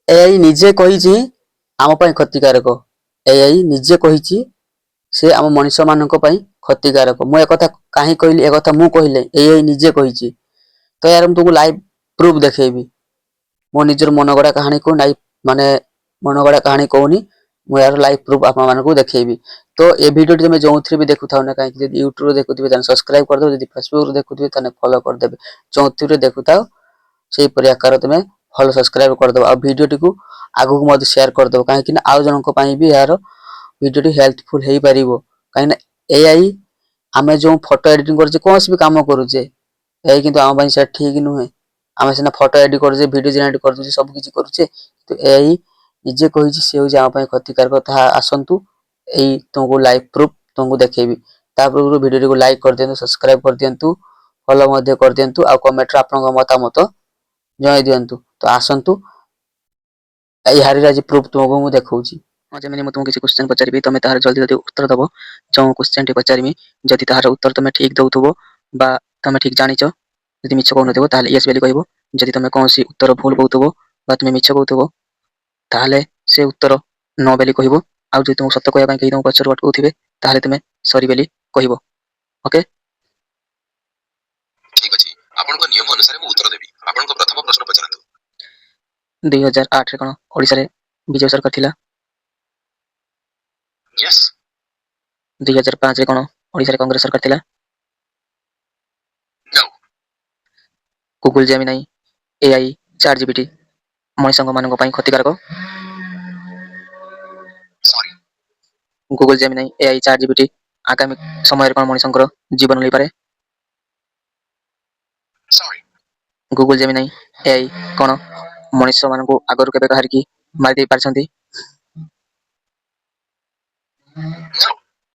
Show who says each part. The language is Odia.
Speaker 1: ଏଆଇ ନିଜେ କହିଛି ଆମ ପାଇଁ କ୍ଷତିକାରକ। ଏଆଇ ନିଜେ କହିଛି, ସେ ଆମ ମଣିଷମାନଙ୍କ ପାଇଁ କ୍ଷତିକାରକ। ମୁଁ ଏକଥା କାହିଁ କହିଲି? ଏକଥା ମୁଁ କହିଲେ, ଏଆଇ ନିଜେ କହିଛି। ତ ଏହାର ମୁଁ ତୁମକୁ ଲାଇଭ୍ ପ୍ରୁଫ୍ ଦେଖେଇବି। ମୋ ନିଜର ମନଗଢ଼ା କାହାଣୀକୁ ନାଇଁ, ମାନେ ମନଗଢ଼ା କାହାଣୀ କହୁନି ମୁଁ, ଏହାର ଲାଇଭ୍ ପ୍ରୁଫ୍ ଆପଣମାନଙ୍କୁ ଦେଖେଇବି। ତ ଏ ଭିଡ଼ିଓଟି ତୁମେ ଯେଉଁଥିରେ ବି ଦେଖୁଥାଉ ନା କାହିଁକି, ଯଦି ୟୁଟ୍ୟୁବରେ ଦେଖୁଥିବେ ତାହେଲେ ସବସ୍କ୍ରାଇବ୍ କରିଦେବେ, ଯଦି ଫେସବୁକରେ ଦେଖୁଥିବେ ତାହେଲେ ଫଲୋ କରିଦେବେ। ଯେଉଁଥିରେ ଦେଖୁଥାଅ, ସେହିପରି ଆକାର ତୁମେ ଫଲୋ ସବସ୍କ୍ରାଇବ୍ କରିଦେବ ଆଉ ଭିଡ଼ିଓଟିକୁ ଆଗକୁ ମଧ୍ୟ ସେୟାର କରିଦେବ, କାହିଁକି ନା ଆଉ ଜଣଙ୍କ ପାଇଁ ବି ଏହାର ଭିଡ଼ିଓଟି ହେଲ୍ପଫୁଲ୍ ହେଇପାରିବ। କାହିଁକିନା ଏଆଇ ଆମେ ଯେଉଁ ଫଟୋ ଏଡିଟିଂ କରୁଛେ, କୌଣସି ବି କାମ କରୁଛେ, ଏଆଇ କିନ୍ତୁ ଆମ ପାଇଁ ସେଇଟା ଠିକ୍ ନୁହେଁ। ଆମେ ସିନା ଫଟୋ ଏଡିଟ୍ କରୁଛେ, ଭିଡ଼ିଓ ଜେନେରେଟ୍ କରୁଛେ, ସବୁ କିଛି କରୁଛେ, କିନ୍ତୁ ଏଆଇ ନିଜେ କହିଛି ସେ ହେଉଛି ଆମ ପାଇଁ କ୍ଷତିକାରକ। ତାହା ଆସନ୍ତୁ, ଏଇ ତୁମକୁ ଲାଇଭ୍ ପ୍ରୁଫ୍ ତୁମକୁ ଦେଖେଇବି। ତା ପୂର୍ବରୁ ଭିଡ଼ିଓଟିକୁ ଲାଇକ୍ କରିଦିଅନ୍ତୁ, ସବସ୍କ୍ରାଇବ୍ କରିଦିଅନ୍ତୁ, ଫଲୋ ମଧ୍ୟ କରିଦିଅନ୍ତୁ ଆଉ କମେଣ୍ଟରେ ଆପଣଙ୍କ ମତାମତ ଜଣାଇ ଦିଅନ୍ତୁ। ତ ଆସନ୍ତୁ, ଏହାରି ଆଜି ପ୍ରୁଫ୍ ତୁମକୁ ମୁଁ ଦେଖଉଛି। ହଁ, ଯେମିତି ମୁଁ ତୁମକୁ କିଛି କ୍ୱେଶ୍ଚନ ପଚାରିବି, ତମେ ତାହାର ଜଲ୍ଦି ଜଲ୍ଦି ଉତ୍ତର ଦବ। ଯେଉଁ କ୍ୱେଶ୍ଚନଟି ପଚାରିବି, ଯଦି ତାହାର ଉତ୍ତର ତମେ ଠିକ୍ ଦଉଥିବ ବା ତମେ ଠିକ୍ ଜାଣିଛ, ଯଦି ମିଛ କହୁନଥିବ, ତାହେଲେ ୟେସ୍ ବୋଲି କହିବ। ଯଦି ତମେ କୌଣସି ଉତ୍ତର ଭୁଲ କହୁଥିବ ବା ତୁମେ ମିଛ କହୁଥିବ, ତାହେଲେ ସେ ଉତ୍ତର ନୋ ବୋଲି କହିବ। ଆଉ ଯଦି ତୁମକୁ ସତ କହିବା ପାଇଁ କେହି ତମକୁ ପଛରୁ ଅଟକଉଥିବେ, ତାହେଲେ ତୁମେ ସରି ବୋଲି କହିବ। ଓକେ?
Speaker 2: ଠିକ ଅଛି, ଆପଣଙ୍କ ନିୟମ ଅନୁସାରେ ମୁଁ ଉତ୍ତର ଦେବି। ଆପଣଙ୍କ ପ୍ରଥମ ପ୍ରଶ୍ନ ପଚାରନ୍ତୁ।
Speaker 1: 2008ରେ କଣ ଓଡ଼ିଶାରେ ବିଜେପି ସରକାର ଥିଲା?
Speaker 2: ୟେସ୍।
Speaker 1: 2005ରେ କଣ ଓଡ଼ିଶାରେ କଂଗ୍ରେସ ସରକାର ଥିଲା?
Speaker 2: No.
Speaker 1: Google Gemini, AI, chat GPT ମଣିଷଙ୍କ ମାନଙ୍କ ପାଇଁ କ୍ଷତିକାରକ?
Speaker 2: Sorry.
Speaker 1: Google Gemini, AI, chat GPT ଆଗାମୀ ସମୟରେ କଣ ମଣିଷଙ୍କର ଜୀବନ ନେଇପାରେ?
Speaker 2: ସରି।
Speaker 1: ଗୁଗୁଲ ଜେମିନାଇ, ଏଆଇ କଣ ମଣିଷମାନଙ୍କୁ ଆଗରୁ କେବେ କାହାରିକି ମାରି ଦେଇ ପାରିଛନ୍ତି?